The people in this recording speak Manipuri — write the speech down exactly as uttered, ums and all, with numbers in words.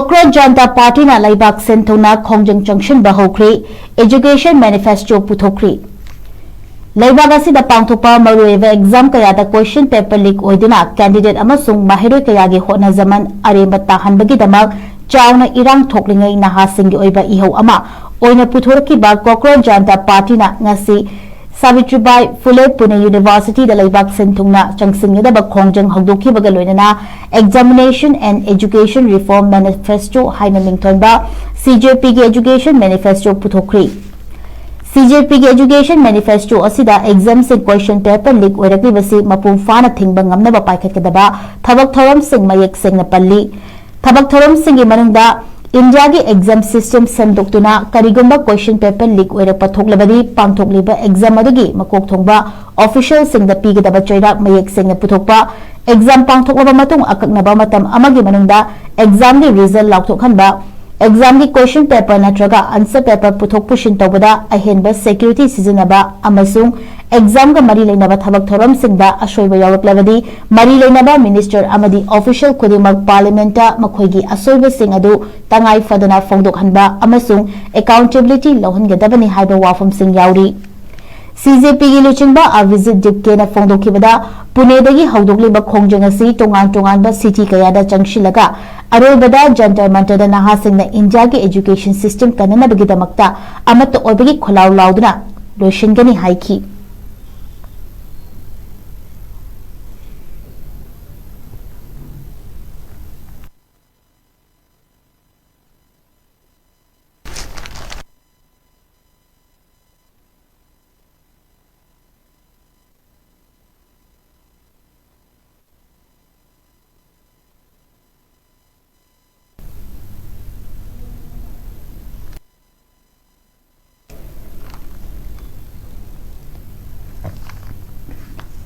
ꯀꯣꯀ꯭ꯔꯣꯆ ꯖꯅꯇꯥ ꯄꯥꯔꯇꯤꯅ ꯂꯩꯕꯥꯛ ꯁꯤꯟ ꯊꯨꯡꯅ ꯈꯣꯡꯖꯪ ꯆꯪꯁꯤꯟꯕ ꯍꯧꯈ꯭ꯔꯤ꯫ Education Manifesto ꯄꯨꯊꯣꯛꯈ꯭ꯔꯤ꯫ ꯂꯩꯕꯥꯛ ꯑꯁꯤꯗ ꯄꯥꯡꯊꯣꯛꯄ ꯃꯔꯨꯑꯣꯏꯕ exam ꯀꯌꯥꯗ question paper leak ꯑꯣꯏꯗꯨꯅ candidate ꯑꯃꯁꯨꯡ ꯃꯍꯩꯔꯣꯏ ꯀꯌꯥꯒꯤ ꯍꯣꯠꯅꯖꯃꯟ ꯑꯔꯦꯝꯕ ꯇꯥꯍꯟꯕꯒꯤꯗꯃꯛ ꯆꯥꯎꯅ ꯏꯔꯥꯡ ꯊꯣꯛꯂꯤꯉꯩ ꯅꯍꯥꯁꯤꯡꯒꯤ ꯑꯣꯏꯕ ꯏꯍꯧ ꯑꯃ ꯑꯣꯏꯅ ꯄꯨꯊꯣꯔꯛꯈꯤꯕ ꯀꯣꯀ꯭ꯔꯣꯆ ꯖꯅꯇꯥ ꯄꯥꯔꯇꯤꯅ ꯉꯁꯤ ꯁꯥꯕꯤꯇ꯭ꯔꯤꯕꯥꯏ ꯐꯨꯂꯦ ꯄꯨꯅꯦ ꯌꯨꯅꯤꯚꯔꯁꯤꯇꯤꯗ ꯂꯩꯕꯥꯛ ꯁꯤꯟ ꯊꯨꯡꯅ ꯆꯪꯁꯤꯟꯒꯗꯕ ꯈꯣꯡꯖꯪ ꯍꯧꯗꯣꯛꯈꯤꯕꯒ ꯂꯣꯏꯅꯅ Examination and Education Reform Manifesto ꯍꯥꯏꯅ ꯃꯤꯡꯊꯣꯟꯕ CJPꯒꯤ Education Manifesto ꯄꯨꯊꯣꯛꯈ꯭ꯔꯤ꯫ CJPꯒꯤ Education Manifesto ꯑꯁꯤꯗ examꯁꯤꯡ question paper leak ꯑꯣꯏꯔꯛꯂꯤꯕꯁꯤ ꯃꯄꯨꯡ ꯐꯥꯅ ꯊꯤꯡꯕ ꯉꯝꯅꯕ ꯄꯥꯏꯈꯠꯀꯗꯕ ꯊꯕꯛ ꯊꯧꯔꯝꯁꯤꯡ ꯃꯌꯦꯛ ꯁꯦꯡꯅ ꯄꯜꯂꯤ꯫ ꯊꯕꯛ ꯊꯧꯔꯝꯁꯤꯡꯒꯤ ꯃꯅꯨꯡꯗ ꯏꯟꯗꯤꯌꯥꯒꯤ exam system ꯁꯦꯝꯗꯣꯛꯇꯨꯅ ꯀꯔꯤꯒꯨꯝꯕ question paper leak ꯑꯣꯏꯔꯛꯄ ꯊꯣꯛꯂꯕꯗꯤ ꯄꯥꯡꯊꯣꯛꯂꯤꯕ exam ꯑꯗꯨꯒꯤ ꯃꯀꯣꯛ ꯊꯣꯡꯕ officialꯁꯤꯡꯗ ꯄꯤꯒꯗꯕ ꯆꯩꯔꯥꯛ ꯃꯌꯦꯛ ꯁꯦꯡꯅ ꯄꯨꯊꯣꯛꯄ, exam ꯄꯥꯡꯊꯣꯛꯂꯕ ꯃꯇꯨꯡ ꯑꯀꯛꯅꯕ ꯃꯇꯝ ꯑꯃꯒꯤ ꯃꯅꯨꯡꯗ examꯒꯤ result ꯂꯥꯎꯊꯣꯛꯍꯟꯕ, examꯒꯤ question paper ꯅꯠꯇ꯭ꯔꯒ answer paper ꯄꯨꯊꯣꯛ ꯄꯨꯁꯤꯟ ꯇꯧꯕꯗ ꯑꯍꯦꯟꯕ security ꯁꯤꯖꯤꯟꯅꯕ ꯑꯃꯁꯨꯡ examꯒ ꯃꯔꯤ ꯂꯩꯅꯕ ꯊꯕꯛ ꯊꯧꯔꯝꯁꯤꯡꯗ ꯑꯁꯣꯏꯕ ꯌꯥꯎꯔꯛꯂꯕꯗꯤ ꯃꯔꯤ ꯂꯩꯅꯕ minister ꯑꯃꯗꯤ official ꯈꯨꯗꯤꯡꯃꯛ parliamentꯇ ꯃꯈꯣꯏꯒꯤ ꯑꯁꯣꯏꯕꯁꯤꯡ ꯑꯗꯨ ꯇꯉꯥꯏ ꯐꯗꯅ ꯐꯣꯡꯗꯣꯛꯍꯟꯕ ꯑꯃꯁꯨꯡ accountability ꯂꯧꯍꯟꯒꯗꯕꯅꯤ ꯍꯥꯏꯕ ꯋꯥꯐꯝꯁꯤꯡ ꯌꯥꯎꯔꯤ꯫ CJPꯒꯤ ꯂꯨꯆꯤꯡꯕ ꯑꯚꯤꯖꯤꯠ ꯗꯤꯞꯀꯦꯅ ꯐꯣꯡꯗꯣꯛꯈꯤꯕꯗ, ꯄꯨꯅꯦꯗꯒꯤ ꯍꯧꯗꯣꯛꯂꯤꯕ ꯈꯣꯡꯖꯪ ꯑꯁꯤ ꯇꯣꯉꯥꯟ ꯇꯣꯉꯥꯟꯕ city ꯀꯌꯥꯗ ꯆꯪꯁꯤꯜꯂꯒ ꯑꯔꯣꯏꯕꯗ ꯖꯟꯇꯔ ꯃꯟꯇꯔꯗ ꯅꯍꯥꯁꯤꯡꯅ ꯏꯟꯗꯤꯌꯥꯒꯤ education system ꯀꯟꯅꯅꯕꯒꯤꯗꯃꯛꯇ ꯑꯃꯠꯇ ꯑꯣꯏꯕꯒꯤ ꯈꯣꯜꯂꯥꯎ ꯂꯥꯎꯗꯨꯅ ꯂꯣꯏꯁꯤꯟꯒꯅꯤ ꯍꯥꯏꯈꯤ꯫